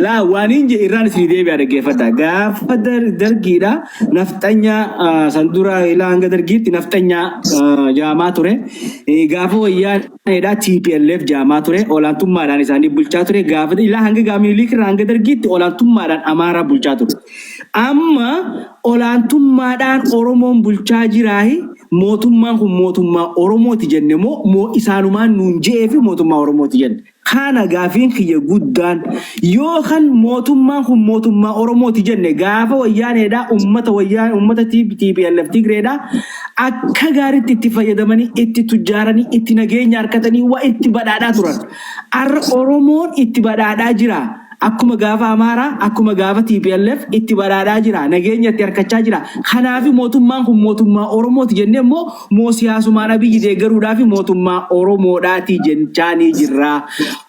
Laa waan hin je irraan isin deebi'a dhaggeeffadha. Gaafa dargiidha nafxanyaa san dura ilaa hanga dargiitti nafxanyaa jaamaa ture. Gaafa wayyaaneedha TPLF jaamaa ture. Olaantummaadhaan isaanii bulchaa ture. Gaafa ilaa hanga gaamiliik irraa hanga dargiitti olaantummaadhaan Amaaraa bulchaa ture. Amma olaantummaadhaan Oromoon bulchaa jiraahi mootummaan kun mootummaa Oromooti jenne moo moo isaanumaan nuun je'ee fi mootummaa Oromooti jenne. Kana gaafiin kiyya guddaan yoo kan mootummaan kun mootummaa Oromooti jenne gaafa wayyaaneedha ummata wayyaan ummata TPLF Tigreedha akka gaariitti itti fayyadamanii itti tujjaaranii itti nageenya harkatanii waa itti badhaadhaa turan. Arra Oromoon itti badhaadhaa jira. Akkuma gaafa Amaaraa, akkuma gaafa TPLF itti badhaadhaa jira. Nageenya itti harkachaa jira. Kanaaf mootummaan kun mootummaa Oromooti jennee immoo moo siyaasumaan Abiyyi deeggaruudhaaf mootummaa Oromoodhaati jechaanii jirra.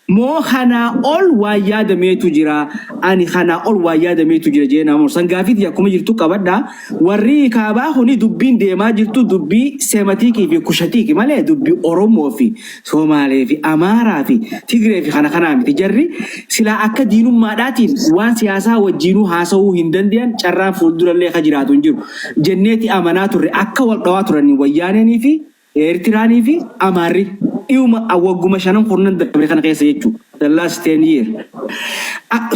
Moo kanaa ol waan yaadameetu jira. Ani kanaa ol waan yaadameetu jira jee nama morsan gaafiiti akkuma jirtu qabadha. Warri kaabaa kuni dubbiin deemaa jirtu dubbii Seematiikii fi Kushatiiki malee dubbii Oromoo fi Somaalee fi Amaaraa fi Tigree fi kana kanaa miti. Jarri silaa akka diinummaadhaatiin waan siyaasaa wajjiinuu haasa'uu hin danda'an carraan fuuldurallee akka jiraatu hin jiru. Jenneeti amanaa turre akka wal dhawaa turanii wayyaaneenii fi Eertiraanii fi Amaarri dhiyuma wagguma shanan kurnan dabre kana keessa jechuudha. The last 10 year.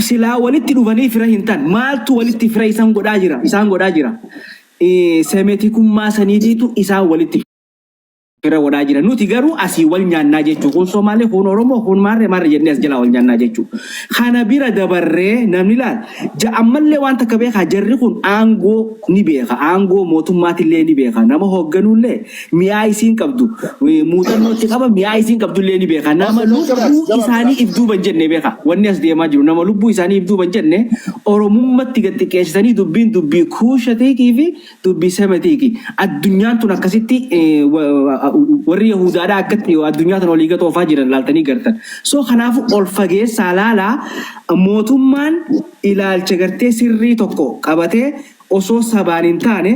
Silaa walitti dhufanii fira hin ta'an maaltu walitti fira isaan godhaa jira isaan godhaa jira. Semetikummaa saniitiitu isaan walitti fira godhaa jira. Nuti garuu asii wal nyaannaa jechuudha. Kun Somaalee, kun Oromoo, kun maarree maarree jennee as jalaa wal nyaannaa jechuudha. Kana bira dabarree namni laal ammallee waan takka beekaa jarri kun aangoo ni beeka. Aangoo mootummaatillee ni beeka. Nama hoogganuullee mi'aa isiin qabdu muuxannoo itti qaba mi'aa isiin qabdullee ni beeka. Nama lubbuu isaanii if duuban jenne beeka. Wanni as deemaa jiru nama lubbuu isaanii if duuban jenne Oromummatti gad xiqqeessitanii dubbiin dubbii kuushatiikii fi dubbii semetiiki. Addunyaan tun akkasitti warri Yahudaadhaa akkatti addunyaa tun olii gad oofaa jiran laaltanii gartan. So kanaafuu ol fageessaa laalaa mootummaan ilaalcha gartee sirrii tokko qabatee osoo sabaan hin taane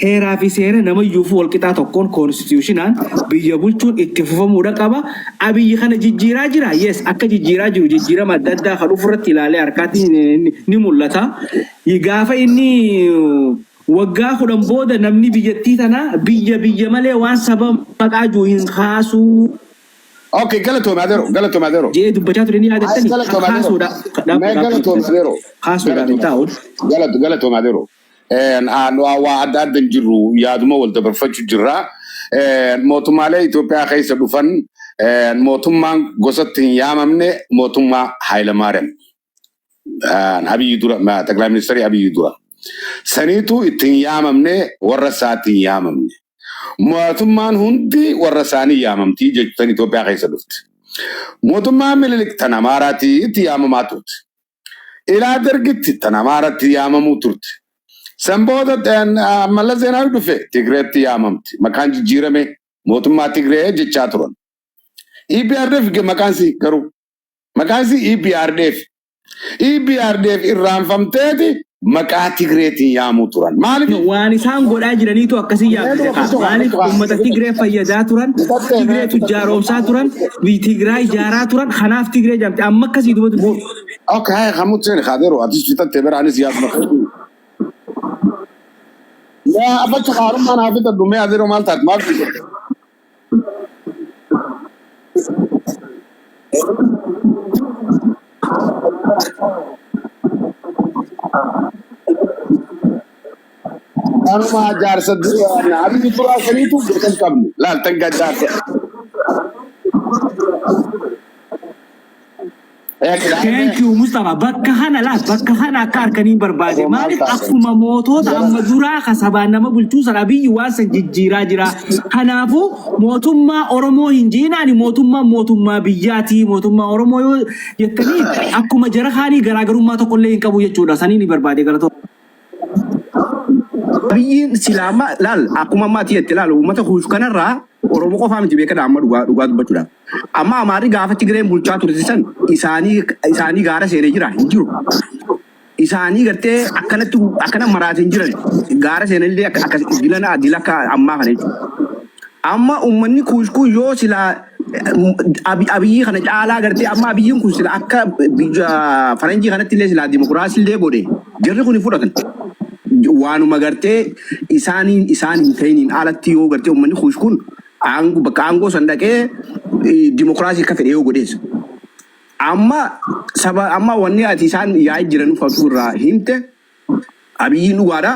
heeraa fi seera namayyuufuu walqixaa tokkoon constitutionaan biyya bulchuun itti fufamuudha qaba. Abiyyi kana jijjiiraa jira. Yes, akka jijjiiraa jiru jijjiirama adda addaa kan dhufu irratti ilaalee harkaatti ni mul'ata. Gaafa inni waggaa 10 booda namni biyyattii tana biyya biyya malee waan saba maqaa jiru hin kaasuu Okay, galatoome adeero, galatoome adeero. Jee dubbachaa ture ni yaadattani. Galatoome adeero. Kaasuudha. Mee galatoome adeero. Kaasuudhaaf hin taa'u. Galatoome adeero. Waa adda adda hin jirru yaaduma wal dabarfachuu jirra. Mootummaalee Itoophiyaa keessa dhufan mootummaan gosatti hin yaamamne mootummaa Hayilamaariyaam. Abiyyi dura, ጠቅላይ ministeerii Abiyyi dura. Saniitu itti hin yaamamne warra isaatti hin yaamamne. Mootummaan hundi warra isaanii yaamamtii jechuun Itoophiyaa keessa dhufte. Mootummaan Minilik tan Amaaraatii itti yaamamaa turte. Ilaa Dargitti tan Amaaratti yaamamuu turte. San booda Mallas Zeenaawi dhufe Tigreetti yaamamti. Maqaan jijjiirame mootummaa Tigree jechaa turan. EPRDF maqaan isii garuu maqaan isii EPRDF. EPRDF irraanfamteeti maqaa Tigreetiin yaamuu turan. Maaliif? Waan isaan godhaa jiraniitu akkasii yaabsise kaa. Maaliif uummata Tigree fayyadaa turan, Tigree tujjaaroomsaa turan, Tigraay ijaaraa turan, kanaaf Tigree jedhamte. Amma akkasii duba dubbii. Okay, haya kamut seeni kaadeero atis fitattee bira anis yaaduma keetii. Yaa abacha haarummaan haa fitadhu mee adeero maal taate maal fitatte? Kanuma jaarsa abiyyi duraa saniitu gosa hin qabne. Laal tan jaarsa. Thank you Mustafa. Bakka kana laal bakka kana akka harkanii barbaade. Maaliif akkuma mootota amma duraa ka sabaan nama bulchuu sana biyyi waan san jijjiiraa jira. Kanaafuu mootummaa Oromoo hin jiinaani mootummaa mootummaa biyyaati. Mootummaa Oromoo yoo jettanii akkuma jara kaanii garaagarummaa tokkollee hin qabu jechuudha. Sanii ni barbaade galatoo. Biyyi silaa amma laal akkuma ammaatti jette laal uummata kuush kanarraa Oromoo qofaa miti beekadha amma dhugaa dhugaa dubbachuudhaaf. Amma Amaarri gaafa Tigreen bulchaa turte san isaanii isaanii gaara seenee jira hin jiru. Isaanii gartee akkanatti akkana maraatee hin jiran gaara seenanillee akka akka dilana dila akka ammaa kana jechuudha. Amma uummanni kuush kun yoo silaa Abiyyi kana caalaa gartee amma Abiyyiin kun sila akka biyya faranjii kanatti illee silaa dimokiraasii illee godhe jarri kun hin fudhatan. Waanuma gartee isaaniin isaan hin ta'iniin alatti yoo gartee uummanni Kuush kun aangoo bakka aangoo san dhaqee dimokiraasii akka fedhe yoo godhees. Amma saba amma wanni ati isaan yaa'ii jiran uffatu irraa himte, Abiyyiin dhugaadha.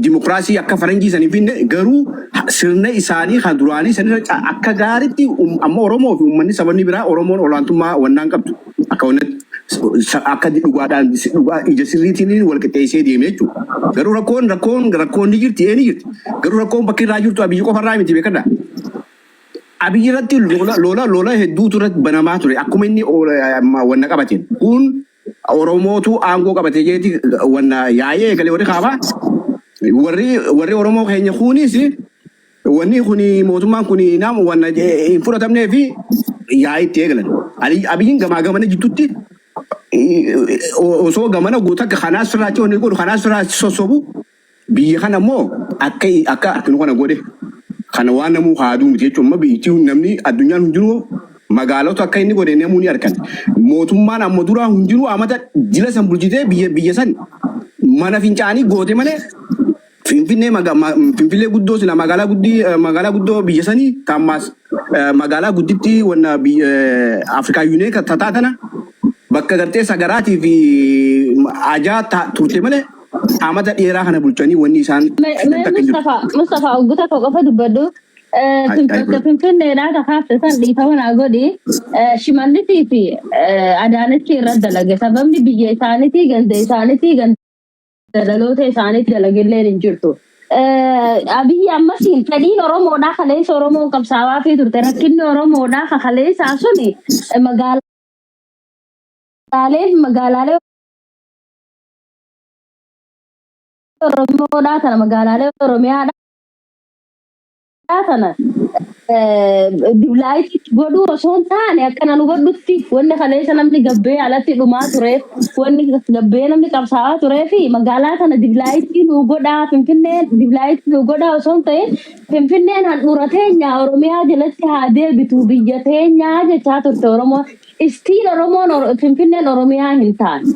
Dimokiraasii akka faranjii san hin finne, garuu sirna isaanii kan duraanii sanirra akka gaariitti amma Oromoo fi uummanni sabni biraa Oromoon olaantummaa wannaan qabdu akka wannatti akka dhugaadhaan dhugaa ija sirriitiin wal qixxeessee deeme jechuudha. Garuu rakkoon ni jirti, ee ni jirti. Garuu rakkoon bakki irraa jirtu Abiyyi qofarraa miti, beekadha. Abiyyi irratti lola lola lola hedduutu irratti banamaa ture akkuma inni wanna qabateen. Kun Oromootu aangoo qabate jeeti wanna yaa'ee eegale warri kaabaa. Warri Oromoo keenya kunis wanni kuni mootummaan kuni nam wanna hin fudhatamnee fi yaa'ii itti eegalan. Abiyyiin gamaa gamana jidduutti osoo gamana guutuu akka kanaas sirraachi wanni godhu kanaas sirraachi sossobu, biyya kana immoo akka harkinu kana godhe kana waan namuu haaduu miti jechuun, amma biyyattii namni addunyaan hundinuu magaalota akka inni godhe namuu ni argan. Mootummaan amma duraa hundinuu amata jila san bulchitee biyya san mana fincaanii goote malee, Finfinnee Finfinnee guddoo sila magaalaa guddii magaalaa guddoo biyya sanii taammaas magaalaa gudditti wanna biyya Afrikaa yuunee tataa tana bakka gartee sagaraatii fi ajaa turte malee amata dheeraa kana bulchanii wanni isaan fidan takka hin jirtu. Mustafa, Mustafa, ogguta tokko qofa dubbadhu. Ay, Bakka Finfinneedhaa kakaafte san dhiifama naa godhi. Shimallisii fi Adaanachi irra dalage. Sababni biyya isaaniitii, ganda isaaniitii, ganda dhaloota isaaniitti dalagillee hin jirtu. Abiyyi ammasiin fedhiin Oromoodhaa kaleessa Oromoon qabsaawaa fi turte, rakkinni Oromoodhaa kaleessaa suni magaalaalee Oromoodhaa tana, magaalaalee Oromiyaadhaa tana diblaayitii godhuu osoo hin taane, akkana nu godhutti wanni kaleessa namni gabbee alatti dhumaa tureef, wanni gabbee namni qabsaa'aa turee fi magaalaa tana diblaayitii nu godhaa, Finfinneen diblaayitii nu godhaa osoo hin ta'in, Finfinneen handhuura teenya Oromiyaa jalatti haa deebitu, biyya teenyaa jechaa turte Oromoon. Istiin Oromoon Finfinneen Oromiyaa hin taane.